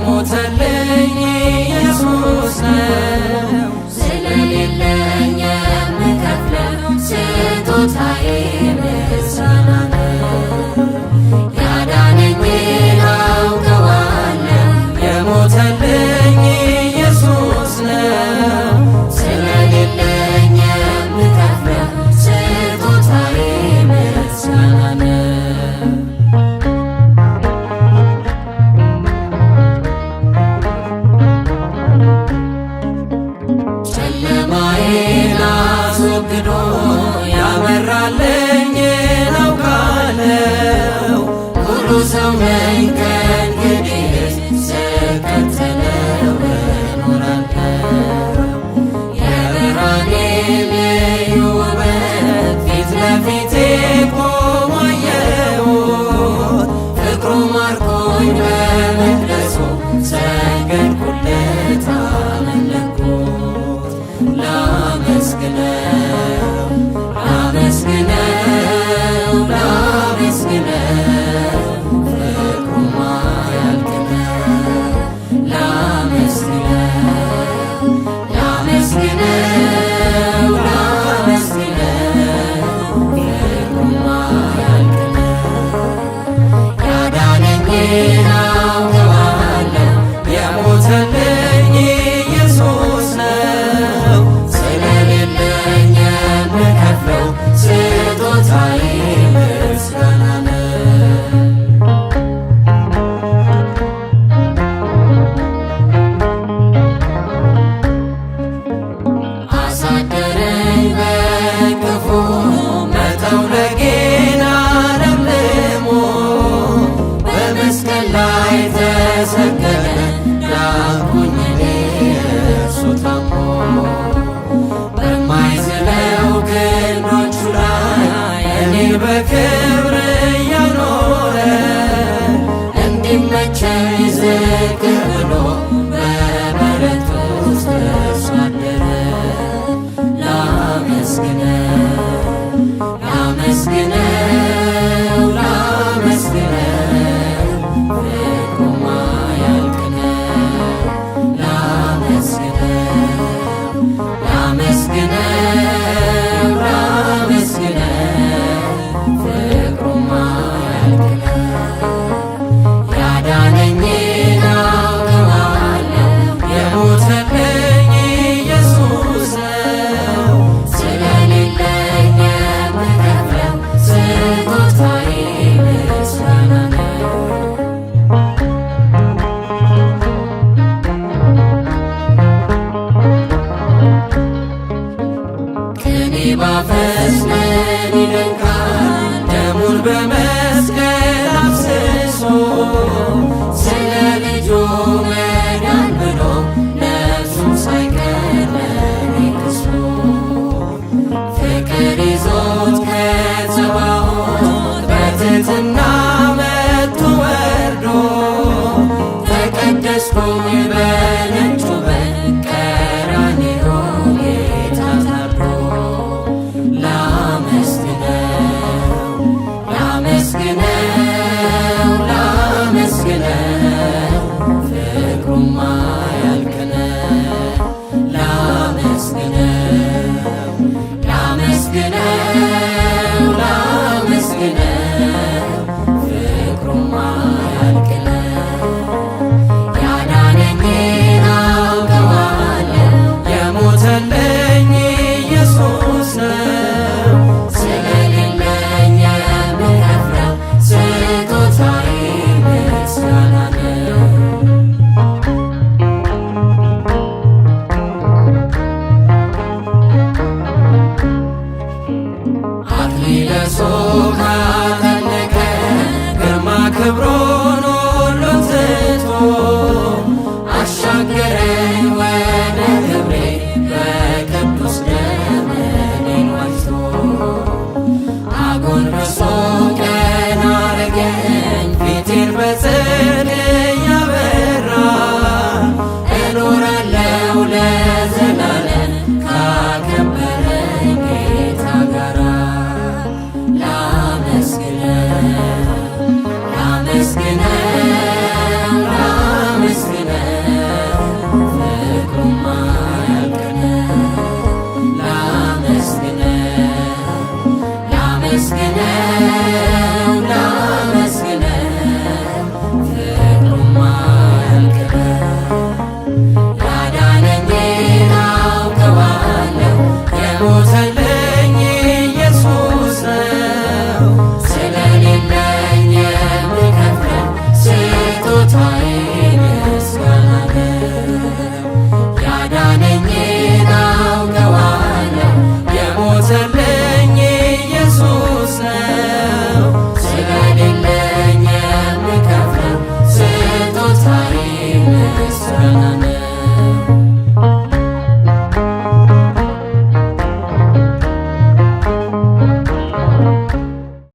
የሞተልኝ ኢየሱስ ነው። ስለሌለኝ የምከፍለው ስጦታዬ ምስጋና ነው። ያዳነኝን አውቀዋለሁ። የሞተልኝ ኢየሱስ ነው። ስለሌለኝ የምከፍለው ስጦታዬ ምስጋና ነው። ጨለማዬን አስወግዶ ያበራልኝን አውቃለሁ። ሙሉ ሰው ነኝ ከእንግዲህ ስከተለው እኖራለሁ። የብርሃኔ ልዩ ውበት ፊት ለፊቴ ቆሞ አየሁት። ፍቅሩ ማርኮኝ በመቅደሱ ሰገድኩለት አመለክኩት። ላመስግነው ላመስግነው ላመስግነው ፍቅሩማ ያልቅ ነው። ላመስግነው ላመስግነው ላመስግነው ፍቅሩማ ያልቅ ነው። ያዳነኝን አውቀዋለሁ። የሞተልኝ ኢየሱስ ነው። ስለሌለኝ የምከፍለው ስጦታዬ ምስጋና ነው። አሳደረኝ በክፉ መጠውለጌን አለምልሞ በመስቀል ላይ ተሰቀለ ዳንኩኝ እኔ እርሱ ታሞ በማይዝለው ክንዶቹ ላይ እኔን በክብር እያኖረ እንዲመቸኝ ዝቅ ብሎ በበረት ውስጥ እርሱ አደረ። ላመስግነው ላመስግነው ላመስግነው ፍቅሩማ ያልቅ ነው። ላመስግነው ላመስግነው ላመስግነው ፍቅሩማ ያልቅ ነው። ያዳነኝን አውቀዋለሁ። የሞተልኝ ኢየሱስ ነው። ስለሌለኝ የምከፍለው ስጦታዬ ምስጋና ነው። ቅኔ ባፈስ ምን ይደንቃል? ደሙን በመስቀል አፍስሶ ስለ ልጁ መዳን ብሎ ነፍሱን ሳይቀር ለኔ ክሶ ፍቅር ይዞት ከጸባዖት በትሕትና መጥቶ ወርዶ ተቀደስኩኝ በነጩ በግ ቀራንዮ ጌታ ታርዶ። ላመስግነው ላመስግነው ላመስግነው ፍቅሩማ ያልቅ ነው። ላመስግነው ላመስግነው ላመስግነው ፍቅሩማ ያልቅ ነው። ያዳነኝን ገናና